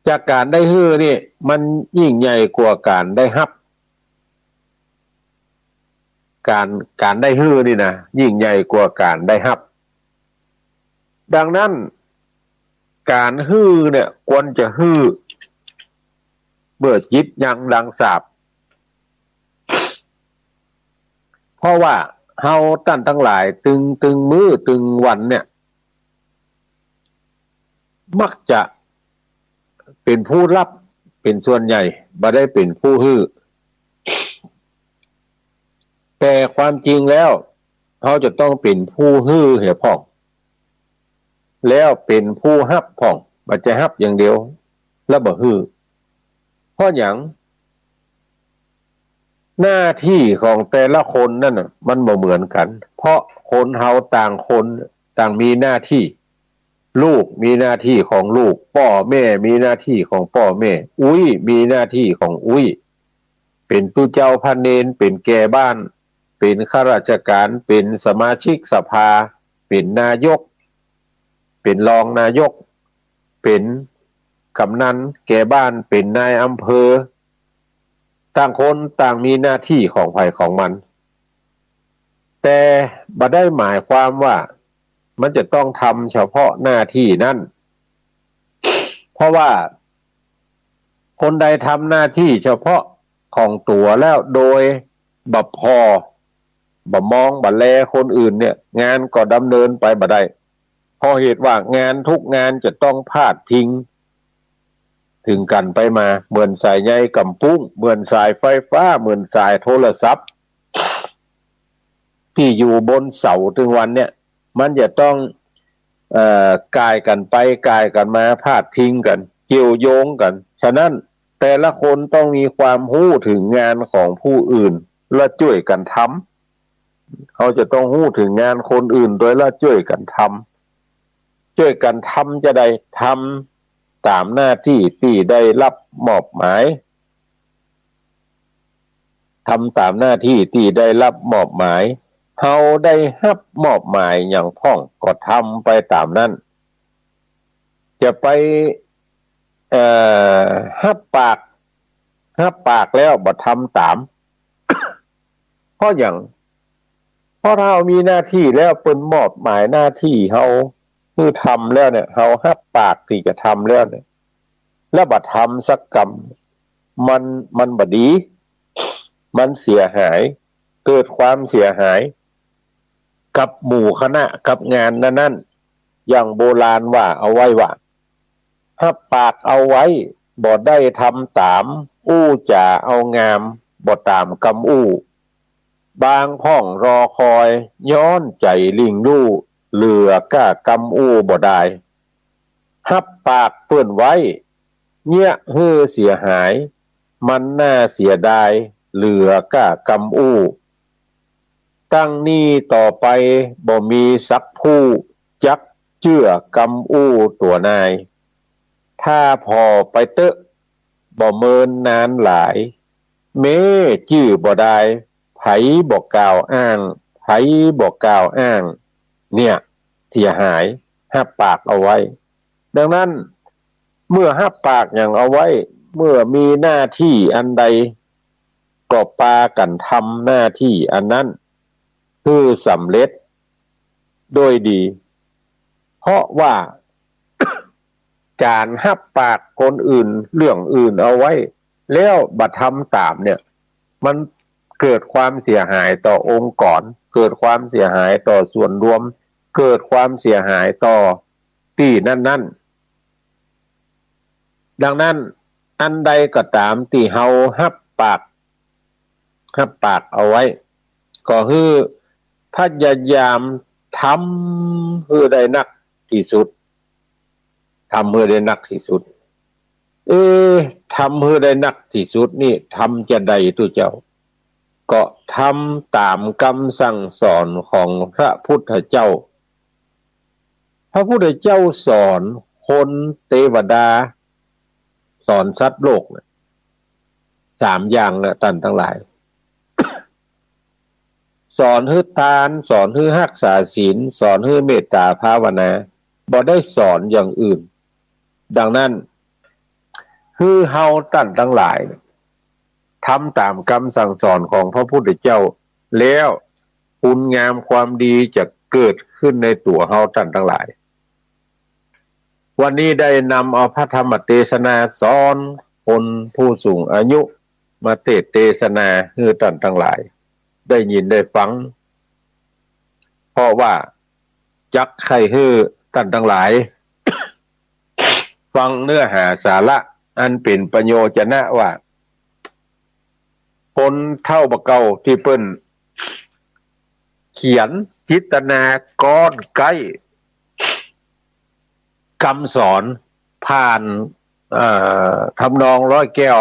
จากก๋านได้หื้อนี่ มันยิ่งใหญ่กว่าก๋านได้ฮับ ก๋าน ก๋านได้หื้อนี่นะ ยิ่งใหญ่กว่าก๋านได้ฮับ ดังนั้น ก๋านหื้อเนี่ย ควรจะหื้อเมื่อจิตยังดังสาบ เพราะว่าเฮาต้านตังหลาย ตึง ตึงมื้อตึงวันเนี่ย มักจะเป๋นผู้ฮับเป๋นส่วนใหญ่ บ่ได้เป๋นผู้หื้อ แต่ความจริงแล้ว เฮาจะต้องเป๋นผู้หื้อเหียพ่อง แล้วเป๋นผู้ฮับพ่อง บ่ใจ้ฮับอย่างเดียว แล้วบ่หื้อ เพราะหยัง หน้าตี้ของแต่ละคนนั้นน่ะ มันบ่เหมือนกั๋น เพราะคนเฮาต่างคนต่างมีหน้าตี้ ลูกมีหน้าตี้ของลูก ป้อแม่มีหน้าตี้ของป้อแม่ อุ๊ยมีหน้าตี้ของอุ๊ย เป๋นตุ๊เจ้าพระเณร เป๋นแก่บ้าน เป๋นข้าราชก๋าน เป๋นสมาชิกสภา เป๋นนายก เป๋นรองนายก เป๋นกำนันแก่บ้าน เป๋นนายอำเภอ ต่างคนต่างมีหน้าตี้ของใผของมัน แต่บ่ได้หมายความว่ามันจะต้องทำเฉพาะหน้าตี้นั้น เพราะว่าคนใดทำหน้าตี้เฉพาะของตั๋วแล้วโดยบ่ผ่อ บ่มองบ่แลคนอื่นเนี่ย งานก็ดำเนินไปบ่ได้ เพราะเหตุว่างานทุกงานจะต้องพาดพิง เถิงกั๋นไปมา เหมือนสายใยก๋ำปุ้ง เหมือนสายไฟฟ้า เหมือนสายโทรศัพท์ ตี้อยู่บนเสาตึงวันเนี่ย มันจะต้อง เอ่อ ก่ายกั๋นไปก่ายกั๋นมา พาดพิงกั๋น เกี่ยวโยงกั๋น ฉะนั้นแต่ละคนต้องมีความฮู้เถิงงานของผู้อื่น และจ้วยกั๋นทำ เฮาจะต้องฮู้เถิงงานคนอื่นโดยและจ้วยกั๋นทำ จ้วยกั๋นทำจาใด ทำต๋ามหน้าตี้ตี้ได้ฮับมอบหมาย ทำต๋ามหน้าตี้ตี้ได้ฮับมอบหมาย เฮาได้ฮับมอบหมายหยังพ่องก็ทำไปต๋ามนั้น จะไป เอ่อ ฮับปาก ฮับปากแล้วบ่ทำต๋าม เพราะหยัง เพราะถ้าเฮามีหน้าตี้แล้ว เปิ้นมอบหมายหน้าตี้เฮาหื้อทำแล้วเนี่ย เฮาฮับปากตี้จะทำแล้วเนี่ย แล้วบ่ทำสักกำ มัน มันบ่ดี มันเสียหาย เกิดความเสียหาย กับหมู่คณะ กับงานนั้นๆ อย่างโบราณว่าเอาไว้ว่า ฮับปากเอาไว้ บ่ได้ทำต๋าม อู้จ๋าเอางาม บ่ต๋ามกำอู้ บางพ่องรอคอย ย้อนใจ๋ลิ่งลู่ เหลือก้ากำอู้บ่ดาย ฮับปากเปิ้นไว้ เยียะหื้อเสียหาย มันน่าเสียดาย เหลือก้ากำอู้ ตั้งนี้ต่อไปบ่มีสักผู้ จักเจื้อกำอู้ตั๋วนาย ถ้าผ่อไปเต๊อะ บ่เมินนานหลาย แม้จื้อบ่ดาย ใผบ่กล่าวอ้าง ใผบ่กล่าวอ้าง เนี่ย เสียหาย ฮับปากเอาไว้ ดังนั้น เมื่อฮับปากหยังเอาไว้ เมื่อมีหน้าตี้อันใด ก็ปากั๋นทำหน้าตี้อันนั้น หื้อสำเร็จโดยดี เพราะว่า ก๋านฮับปากคนอื่นเรื่องอื่นเอาไว้ แล้วบ่ทำต๋ามเนี่ย มันเกิดความเสียหายต่อองค์กร เกิดความเสียหายต่อส่วนรวม เกิดความเสียหายต่อตี้นั้นๆ ดังนั้น อันใดก็ต๋ามตี้เฮาฮับปาก ฮับปากเอาไว้ ก็หื้อพยายามทำหื้อได้นักตี้สุด ทำหื้อได้นักตี้สุด เอ๊ะ ทำหื้อได้นักตี้สุดนี่ ทำจาใดตุ๊เจ้า ก็ทำต๋ามกำสั่งสอนของพระพุทธเจ้า พระพุทธเจ้าสอนคน เตวดา สอนสัตว์โลกเนี่ย สามอย่างนะต้านตังหลาย สอนหื้อตาน สอนหื้อฮักษาศีล สอนหื้อเมตตาภาวนา บ่ได้สอนอย่างอื่น ดังนั้น หื้อเฮาต้านตังหลาย ทำต๋ามกำสั่งสอนของพระพุทธเจ้า แล้วคุณงามความดีจะเกิดขึ้นในตั๋วเฮาต้านตังหลาย วันนี้ได้นำเอาพระธรรมเตสนาสอนคนผู้สูงอายุ มาเตสน์เตสนาหื้อต้านตังหลาย ได้ยินได้ฟัง เพราะว่าจักใค่หื้อต้านตังหลาย ฟังเนื้อหาสาระอันเป๋นประโยชนะว่า คนเฒ่าบ่าเก่าตี้เปิ้นเขียนจิตรนากรใก้กำสอนผ่าน เอ่อ ทำนองร้อยแก้ว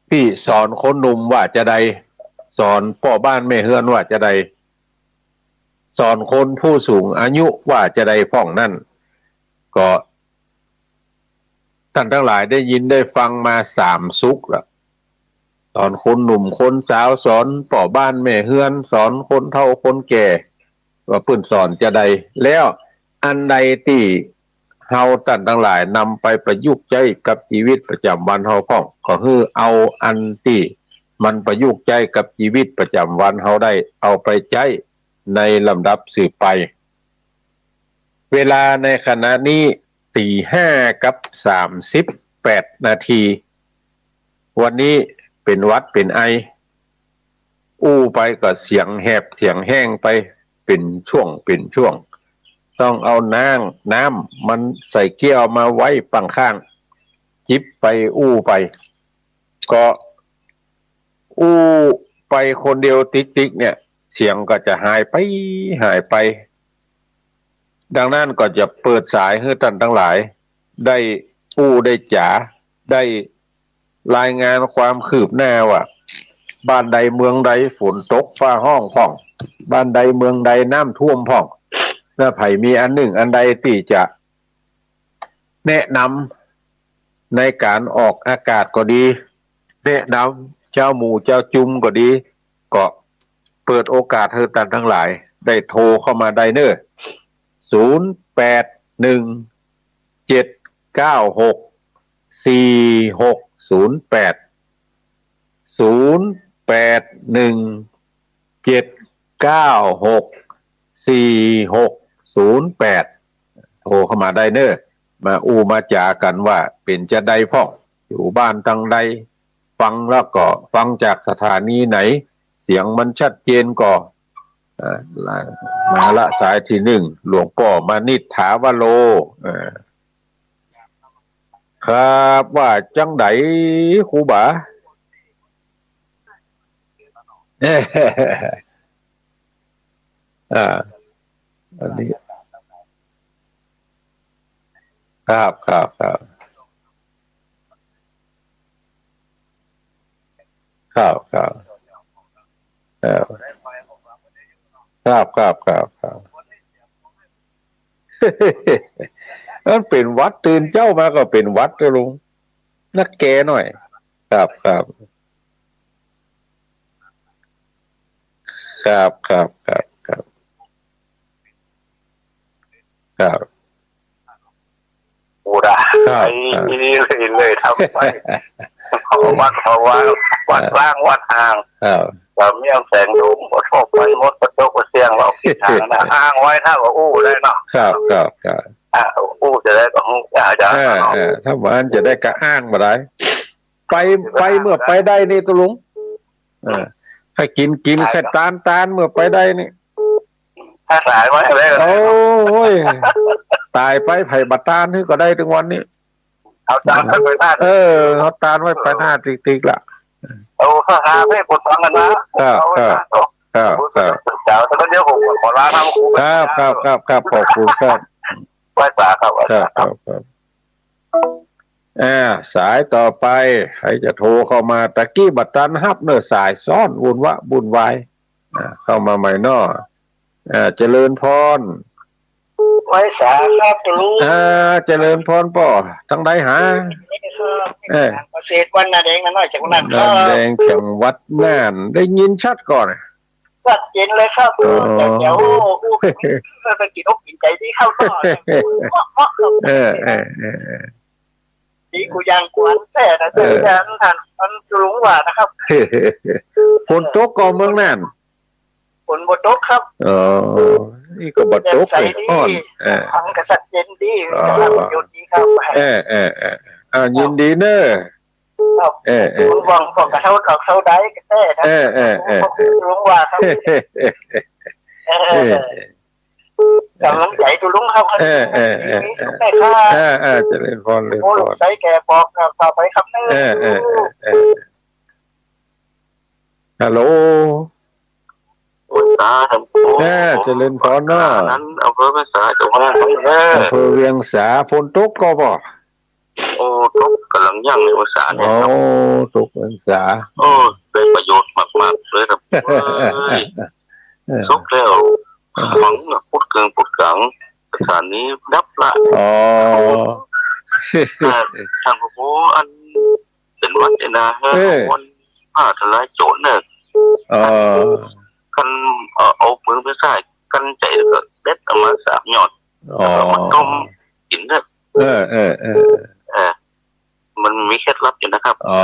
ตี้สอนคนหนุ่มว่าจาใด สอนป้อบ้านแม่เฮือนว่าจาใด สอนคนผู้สูงอายุว่าจาใดพ่องนั้น ก็ต้านตังหลายได้ยินได้ฟังมาสามสุกแล้ว สอนคนหนุ่มคนสาว สอนป้อบ้านแม่เฮือน สอนคนเฒ่าคนแก่ ว่าเปิ้นสอนจาใด แล้วอันใดตี้เฮาต้านตังหลายนำไปประยุกต์ใจ๊กับจีวิตประจ๋ำวันเฮาพ่อง ก็หื้อเอาอันตี้มันประยุกต์ใจ๊กับจีวิตประจ๋ำวันเฮาได้ เอาไปใจ๊ในลำดับสืบไป เวลาในขณะนี้ ตีห้ากับสามสิบแปดนาที วันนี้เป๋นหวัดเป๋นไอ อู้ไปก็เสียงแหบเสียงแห้งไป เป๋นช่วงเป๋นช่วง ต้องเอาน้ำ น้ำมันใส่แก้วมาไว้ปังข้าง จิบไปอู้ไป ก็ อู้ไปคนเดียวติ๊กๆ เนี่ย เสียงก็จะหายไป หายไป ดังนั้นก็จะเปิดสายหื้อต้านตังหลาย ได้อู้ได้จ๋า ได้รายงานความคืบหน้าว่า บ้านใดเมืองใดฝนตกฟ้าฮ้องพ่อง บ้านใดเมืองใดน้ำท่วมพ่อง แล้วใผมีอันนึ่งอันใดตี้จะ แนะนำในก๋านออกอากาศก็ดี แนะนำจาวหมู่จาวจุมก็ดี ก็เปิดโอกาสหื้อต้านตังหลายได้โทรเข้ามาได้เน่อ ศูนย์แปดหนึ่ง เจ็ดเก้าหก สี่หกศูนย์แปด ศูนย์แปดหนึ่ง เจ็ดเก้าหก สี่หกศูนย์แปด โทรเข้ามาได้เน่อ มาอู้มาจ๋ากั๋นว่าเป๋นจาใดพ่อง อยู่บ้านตังใด ฟังแล้วก็ฟังจากสถานีไหน เสียงมันชัดเจนก็ อ่า มาละสายตี้นึ่ง หลวงป้อมานิษฐาวโร อ่า ครับ ว่าจังใดครูบา อ่า อันนี้ ครับ ครับ ครับ ครับ ครับ ครับ ครับ ครับ ครับ มันเป๋นหวัด ตื่นเจ๊ามาก็เป๋นหวัดเน่อลุง นักแกหน่อย ครับ ครับ ครับ ครับ ครับ ครับ ครับ ปูดา ครับ ไอ้ ครับ เลย เลยทำไป เขาวัด เขาว่า วัดร้าง วัดห่าง ครับ ก็มีแสงดวง ก็ทั่วไปหมด กระจกกระเสียง เราผิดทางนะ อ้างไว้ถ้าว่าอู้ได้เนาะ ครับ ครับ ครับ อ่ะ อู้จะได้ก็อู้ อาจารย์ เออ เนาะ เออ ถ้าว่าอั้นจะได้ก็อ้างบ่ได้ ไป ไปเมื่อไปได้นี่ตกลง เออ ใค่กิ๋นกิ๋น ใค่ตานตานเมื่อไปได้นี่ ถ้าตายไว้แล้ว โอ้ย ต๋ายไปไผบ่ตานหื้อก็ได้ตึงวันนี้ เอาตานไว้ไปหน้า เออ เอาตานไว้ไปหน้าติ๊กๆ ละ โอ้ ข้าหาให้คนฟังกันนะ ครับ เอาไว้ ครับ นะ ครับ ครับ เจ้า แต่ก็เดี๋ยวผมขอลาครับ ครับ ครับ ครับ ครับ ขอบคุณครับ ไหว้สาครับ ไหว้สาครับ ครับ ครับ อ่า สายต่อไป ใผจะโทรเข้ามา ตะกี้บ่ตันฮับเน่อ สายซ้อน วุ่นวะ วุ่นวาย อ่า เข้ามาใหม่เนาะ อ่า เจริญพร ไหว้สาครับลุง อ่า เจริญพรป้อ ตังใดหา เออ เกษตรวันนาแดงนาน้อย จังหวัดน่านครับ นาแดง จังหวัดน่าน ได้ยินชัดก่อ ชัดเจนเลยครับ อ๋อ แต่เดี๋ยว อู้ อู้ ไปกิ๋นอกกิ๋นใจ๋ดีครับ เหมาะ เหมาะครับ เออ เออ เออ เออ ดีกูยังกวนแท้นะ เออ อาจารย์ ท่าน ท่านลุงว่านะครับ ฝนตกก่อเมืองน่าน ฝนบ่ตกครับ อ๋อ นี่ก็บ่ตก แจ่มใส เลย ดี ฮ้อน เออ ฟังก็ชัดเจนดี อ๋อ สภาพประโยชน์ดีครับ เออ เออ เออ อ่า ยินดีเน่อ ครับ เออ เออ คุณหวัง หวังกระเท่า เท่าใดก็แท้นะ เออ เออ เออ ผมก็ลุงว่าครับ เออ เออ กำลังใจ๋ตัวลุงครับ เออ เออ เออ มีสุขได้ครับ เออ เออ เจริญพร เจริญพร โอ้ ลุงใสแก่บอกครับ ต่อไปครับเน่อ เออ เออ เออ เออ ฮัลโหล โอ้ย สาธุ เออ เจริญพรเนาะ นั้นอำเภอเวียงสา จังหวัดน่านเน่อ อำเภอเวียงสา ฝนตกก่อบ่ โอ้ ตกก๋ำลังยังเลย เวียงสาเนี่ยครับ โอ้ ตกเวียงสา โอ้ ได้ประโยชน์มากๆ เลยครับ เอ้ย เออ ตกแล้ว หวังน่ะ พูดเกิงพูดกัง สถานีดับละ อ๋อ เออ ท่านผู้ชม อันเป๋นหวัดเนี่ยนะ เออ วันฟ้าทะลายโจรเนี่ย อ๋อ คัน เอ่อ เอาปืนไปใส่กันใจ๋แล้วก็เด็ดเอามาสามยอด อ๋อ แล้วก็มาต้มกิ๋นเนี่ย เออ เออ เออ เออ มันมีเคล็ดลับอยู่นะครับ อ๋อ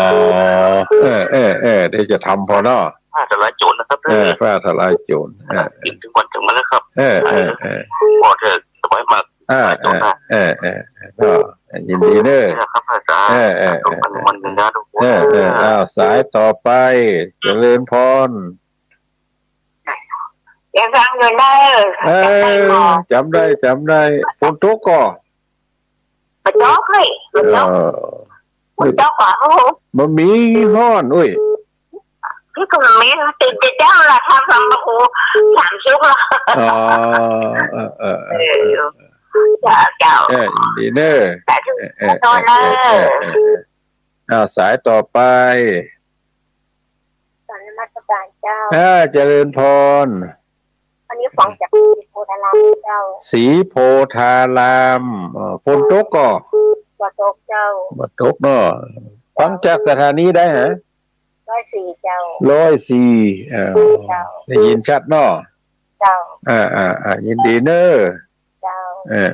เออ เออ เออ เดี๋ยวจะทำผ่อเนาะ ฟ้าทะลายโจรนะครับ เออ ฟ้าทะลายโจร เออ กิ๋นทุกวันจังมาแล้วครับ เออ เออ เออ พอเถอะ สบายมาก เออ เออ เออ เออ ก็ยินดีเน่อ นะครับ อาจารย์ เออ เออ เออ ทุกคนวันหนึ่งนะทุกคน เออ เออ อ้าว สายต่อไป เจริญพร ยังฟังอยู่เน่อ เออ จ๋ำได้บ่ จ๋ำได้ จ๋ำได้ ฝนตกก่อ บ่ตกเลย บ่ตก เออ บ่ตกอ่ะ โอ้โห บ่มีฮ้อน อุ้ย นี่ก็มีติดเจ้าละ ทำสำนักครูสามชุดละ อ๋อ เออ เออ เออ เออ เจ้า เจ้า เออ ยินดีเนอะ สาธุ เออ เออ ขอโทษเนอะ เออ เออ เออ เออ อ้าว สายต่อไป กราบนมัสการเจ้า อ่า เจริญพร อันนี้ฟังจากศรีโพธารามเจ้า ศรีโพธาราม เอ่อ ฝนตกก่อ บ่ตกเจ้า บ่ตกเนาะ ฟังจากสถานีใดฮะ ร้อยสี่เจ้า ร้อยสี่ เอ่อ เจ้า ได้ยินชัดเนาะ เจ้า อ่า อ่า อ่า ยินดีเนอะ เจ้า เออ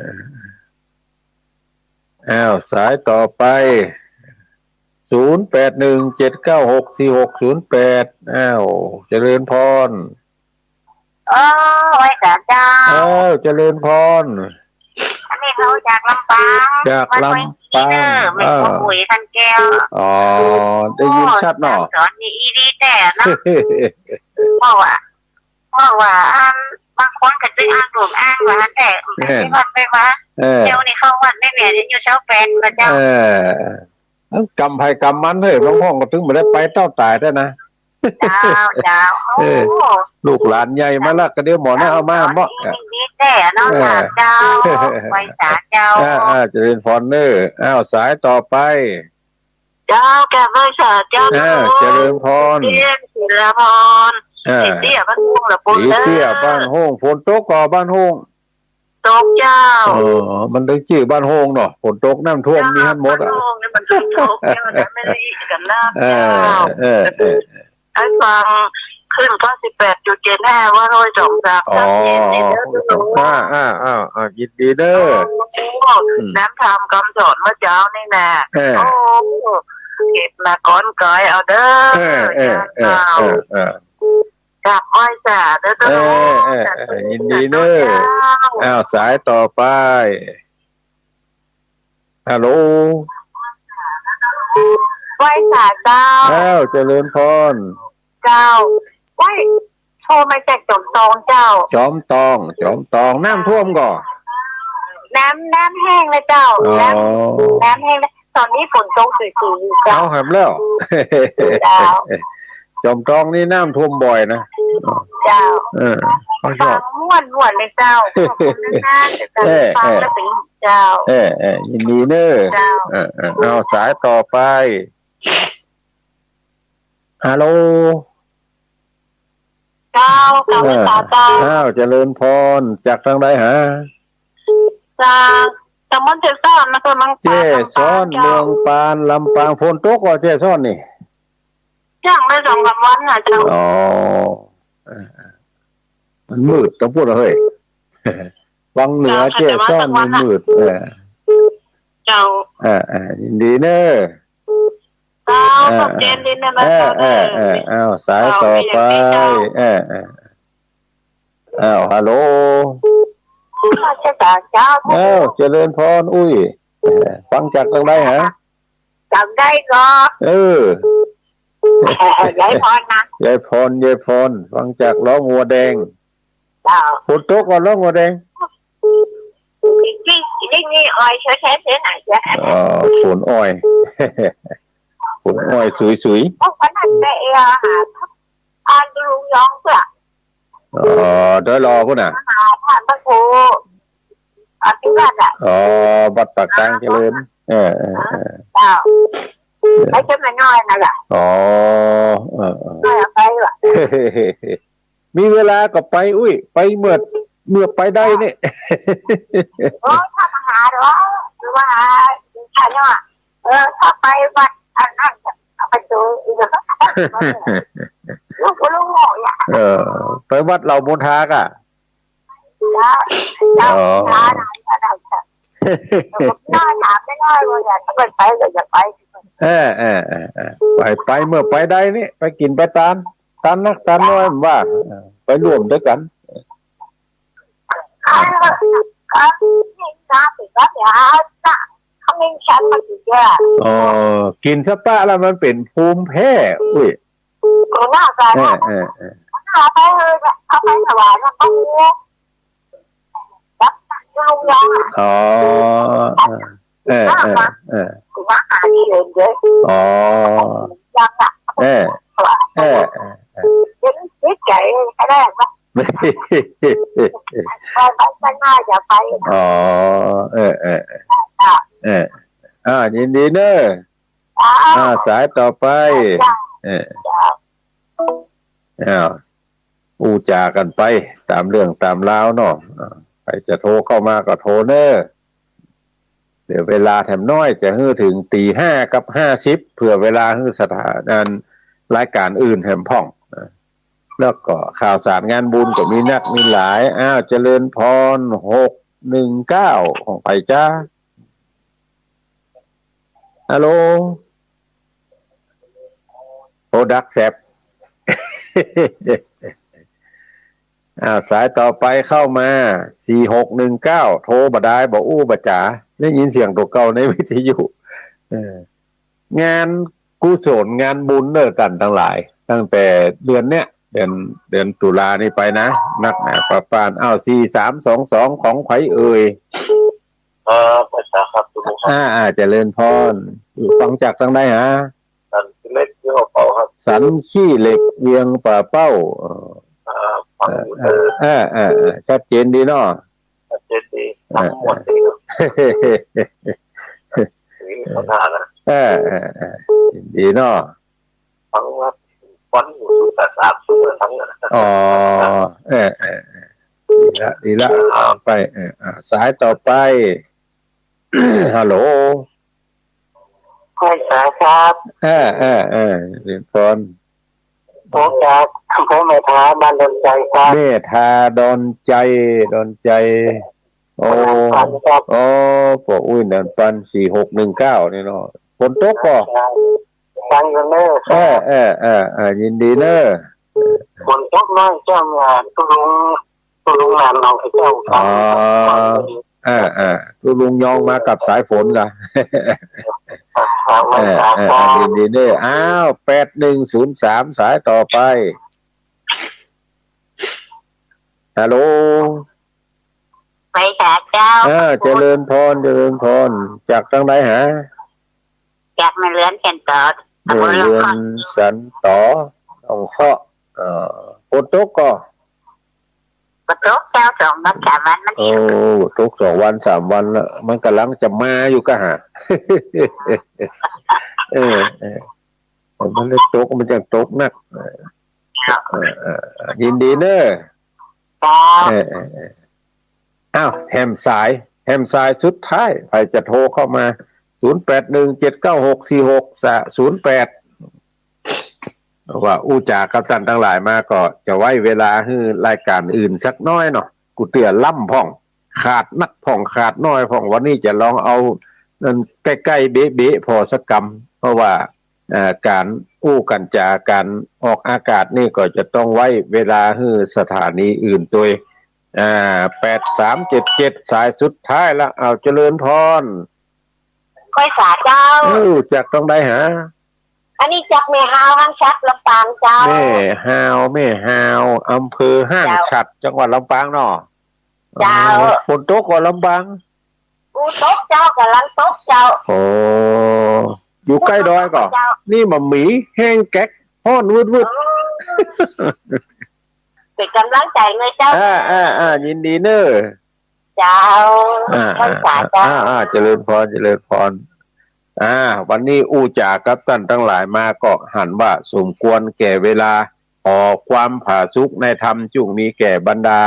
อ้าว สายต่อไป ศูนย์แปดหนึ่งเจ็ดเก้าหกสี่หกศูนย์แปด อ้าว เจริญพร เออ ไหว้สาเจ้า อ้าว เจริญพร อันนี้เขาจากลำปาง จากลำปาง วัดห้วยขี้เนอ แม่ครู อ้าว อุ๋ย คันแก้ว อ๋อ ได้ยินชัดเนาะ โอ้ สอนนี่อีหลีแต๊นะ เพราะว่า เพราะว่า อัน บางคนก็จะอ้างลูกอ้างหลานแต่ แม่น ไปวัดไปวา เออ เดี๋ยวนี้เข้าวัดแม่น อยู่เช้าแปดนะเจ้า เออ กรรมใผกรรมมันเฮ้ย บางพ่องก็ถึงบ่ได้ไปเต้าต๋ายแต๊นะ เจ้า เจ้า เออ โอ้ ลูกหลานใหญ่มาละ ก็เดี๋ยวหมอนะเอามา เจ้า เนาะ นี่แต๊เนาะ เออ เจ้า ไหว้สาเจ้า อ่า อ่า เจริญพรเนอะ อ้าว สายต่อไป เจ้า กราบไหว้สาเจ้า เออ เจริญพร เตี้ย ศิลาพร เออ ศรีเตี้ยบ้านโฮ่งละปูน ศรีเตี้ยบ้านโฮ่ง ฝนตกก่อบ้านโฮ่ง ตกเจ้า เออ มันได้จื้อบ้านโฮ่งเนาะ ฝนตกน้ำท่วมมีหั้นหมดอะ บ้านโฮ่งนี่มันตกเจ้านะ ไม่ได้กันลาบเจ้า เออ เออ เออ ไอ้ฟังคลื่นเก้าสิบแปดจุดเจ็ดห้า ว่าร้อยสองสาม อ๋อ เก้าเจ็ดนี่เด้อ อ่า อ่า อ่า อ่า ยินดีเด้อ โอ้ อืม น้ำธรรมคำสอนเมื่อเช้านี่นะ เออ โอ้ เก็บมาก้อนกอยเอาเด้อ เออ เออ เออ เจ้า เออ เออ กราบไหว้สาเด้อเจ้า เออ เออ เออ สาธุ ยินดีเนอะ สาธุเจ้า อ้าว สายต่อไป ฮัลโหล ไหว้สาเจ้า อ้าว เจริญพร เจ้า ไหว้ โทรมาจากจอมตองเจ้า จอมตอง จอมตอง น้ำท่วมก่อ น้ำ น้ำแห้งแล้วเจ้า อ๋อ น้ำ น้ำแห้งแล้ว ตอนนี้ฝนตกสุยๆ อยู่เจ้า เอาแหมแล้ว เจ้า จอมตองนี่น้ำท่วมบ่อยนะ เจ้า เออ เขาชอบ ฟังม่วนๆ เลยเจ้า ขอบคุณนะคะ เออ ฟังแล้วเป็นเจ้า เออ เออ ยินดีเนอะ เจ้า เออ เออ เอาสายต่อไป ฮัลโหล เจ้า กราบไหว้สาเจ้า อ้าว เจริญพร จากตางใดฮะ จากตำบลเจซ้อน นครหลวงปาน เจซ้อน ลำปางเจ้า เมืองปาน ลำปาง ฝนตกก่อเจซ้อนนี่ ยังได้สองสามวันนะเจ้า อ๋อ มันมืด ต้องพูดว่าเฮ้ย วังเหนือ เจ้า เจซ้อนนี่มืด เออ เจ้า เออ เออ ยินดีเนอะ เจ้า เออ ขอบใจดีนะ เออ เจ้า เออ เออ เออ อ้าว สายต่อไป เจ้า เออ เออ อ้าว ฮัลโหล เจ้า เจ้า อ้าว เจริญพร อุ้ย เออ ฟังจากตางใดฮะ จากใดก่อ เออ เออ ยายพรนะ ยายพร ยายพร ฟังจากล้องัวแดง เจ้า ฝนตกก่อล้องัวแดง จริงๆ นี่อ้อยเฉยๆ เสียหน่อยเสีย อ๋อ ฝนอ้อย ฝนอ้อยสุยๆ พวกมันนั่นไปเออหา อ่านลุงยองเปล่า อ๋อ เดี๋ยวรอพุ้นน่ะ มาหาท่านพระครู อ่ะ ที่วัดอ่ะ อ๋อ วัดปากกลางเจริญ เออ เออ เออ เจ้า ไม่ใช่มาน้อยนะล่ะ อ๋อ เออ เออ น้อยเอาไปว่ะ มีเวลาก็ไป อุ้ย ไปเมื่อ เมื่อไปได้นี่ โอ้ย ถ้ามาหาเหรอ หรือว่าหา ใครเนี่ย เออ ถ้าไปวัดอันนั้นจะเอาไปดูอีกแล้ว ลูก ลูกหน่อยอะ เออ ไปวัดเหล่าโมทากะ แล้ว อ๋อ แล้วหาไหนอะไรจะ หน้าถามไม่ได้เลยอะ ถ้าเกิดไปก็อย่าไป เออ เออ เออ เออ ไป ไปเมื่อไปได้นี่ ไปกิ๋นไปตาน ตานนักตานน้อยว่า เออ ไปร่วมด้วยกั๋น อ๋อ กิ๋นสะปะแล้วมันเป๋นภูมิแพ้ อุ้ย เออ เออ เออ เอาไปถวายหลวงปู่ อ๋อ เออ เออ เออ เออ อ๋อ เออ เออ ไปไปข้างหน้าอย่าไป อ๋อ เออ เออ เออ อ่า ยินดีเนอะ อ้าว อ่า สายต่อไป เออ อ้าว อู้จ๋ากั๋นไป ต๋ามเรื่องต๋ามราวเนาะ อ่า ใผจะโทรเข้ามาก็โทรเน่อ เหลือเวลาแถมน้อย จะหื้อเถิงตี๋ห้ากับห้าสิบ เผื่อเวลาหื้อสถา อัน รายก๋านอื่นแถมพ่อง อ่า แล้วก็ข่าวสารงานบุญก็มีนักมีหลาย อ้าว เจริญพร หกหนึ่งเก้า ของใผจ๊ะ ฮัลโหล โอ้ ดักแซบ อ่า สายต่อไปเข้ามา สี่หกหนึ่งเก้า โทรบ่ได้ บ่อู้บ่จ๋า ได้ยินเสียงตั๋วเก่าในวิทยุ เออ งานกุศลงานบุญเน่อต้านตังหลาย ตั้งแต่เดือนเนี้ย เดือน เดือนตุลานี่ไปนะ นักหนาปาปาน อ้าว สี่สามสองสอง ของใผเอ่ย เอ่อ พระอาจารย์ครับ คุณลุงครับ อ่า อ่า เจริญพร ฟังจากตางใดฮะ สันขี้เหล็ก เวียงป่าเป้าครับ สันขี้เหล็ก เวียงป่าเป้า เอ่อ อ่า ฟังอยู่ เอ่อ เอ่อ เอ่อ เอ่อ ชัดเจนดีเนาะ ชัดเจนดี เอ่อ ทั้งหมดดีครับ นี่เขาท่านะ เอ่อ เอ่อ เอ่อ ดีเนาะ ฟังว่าฟังอยู่แต่สามชั่วโมงทั้งนั้น อ๋อ เออ เออ เออ ดีละ ดีละ ครับ ไป เออ อ่ะ สายต่อไป ฮัลโหล ใครสายครับ เออ เออ เออ เจริญพร ผมจากอำเภอแม่ทา บ้านดอนใจ๋ครับ แม่ทา ดอนใจ๋ ดอนใจ๋ โอ้ ครับ โอ้ ป้ออุ๊ย นันปัน สี่หกหนึ่งเก้า นี่เนาะ ฝนตกก่อ ฟังอยู่เน่อ เออ เออ เออ เออ ยินดีเน่อ ฝนตกน้อยจ้ำ อ่า ตุ๊ลุง ตุ๊ลุงหนานหนองกระเจ้า อ๋อ เออ เออ ตุ๊ลุงยองมากับสายฝนก่ะ ครับ เออ เออ เออ ยินดีเน่อ อ้าว แปดหนึ่งศูนย์สาม สายต่อไป ฮัลโหล ไปค่ะเจ้า เออ เจริญพร เจริญพร จากตางใดฮะ จากแม่เรือนสันต๋อ แม่เรือนสันต๋อ หนองเคาะ เอ่อ ฝนตกก่อ ก็ตกเจ้า สองวันสามวันมัน โอ้ ตกสองวันสามวันละ มันก่ำลังจะมาอยู่ก่ะฮะ เออ เออ มันได้ตก มันจะตกนัก เออ เออ เออ ยินดีเน่อ ครับ เออ เออ เออ อ้าว แหมสาย แหมสายสุดท้าย ใผจะโทรเข้ามา ศูนย์แปดหนึ่งเจ็ดเก้าหกสี่หกศูนย์แปด ว่าอู้จ๋ากับต้านตังหลายมาก็จะไว้เวลาหื้อรายก๋านอื่นสักน้อยเนาะ กูเตื้อล้ำพ่อง ขาดนักพ่อง ขาดน้อยพ่อง วันนี้จะลองเอา นั่นใก้ๆ เบ๊ะๆ ผ่อสักกำ เพราะว่า เอ่อ ก๋านอู้กั๋นจ๋า ก๋านออกอากาศนี่ก็จะต้องไว้เวลาหื้อสถานีอื่นตวย อ่า แปดสามเจ็ดเจ็ด สายสุดท้ายละ อ้าว เจริญพร ค่อยสาเจ้า เออ จากตางใดฮะ อันนี้จากแม่ฮาว ห้างฉัตร ลำปางเจ้า แม่ฮาว แม่ฮาว อำเภอห้างฉัตร เจ้า จังหวัดลำปางเนาะ เจ้า อ๋อ ฝนตกก่อลำปาง อู้ตกเจ้า ก่ำลังตกเจ้า โอ้ อยู่ใก้ดอยก่อ เจ้า นี่บ่มี แห้งแก๊ก ฮ้อนวืดๆ เออ เป๋นก๋ำลังใจ๋เลยเจ้า อ่า อ่า อ่า ยินดีเน่อ เจ้า อ่า ค่อยสาเจ้า อ่า อ่า เจริญพร เจริญพร อ่า วันนี้อู้จ๋ากับต้านตังหลายมาก็หันว่าสมควรแก่เวลา ขอความผาสุกในธรรมจุ่งมีแก่บรรดา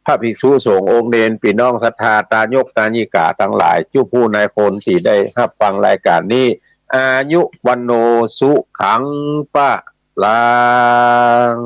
พระภิกษุสงฆ์องค์เณร ปี้น้องศรัทธา ตายกตายิกาตังหลาย จุผู้นายคนตี้ได้ฮับฟังรายก๋านนี้ อายุ วัณโณ สุขัง พะลัง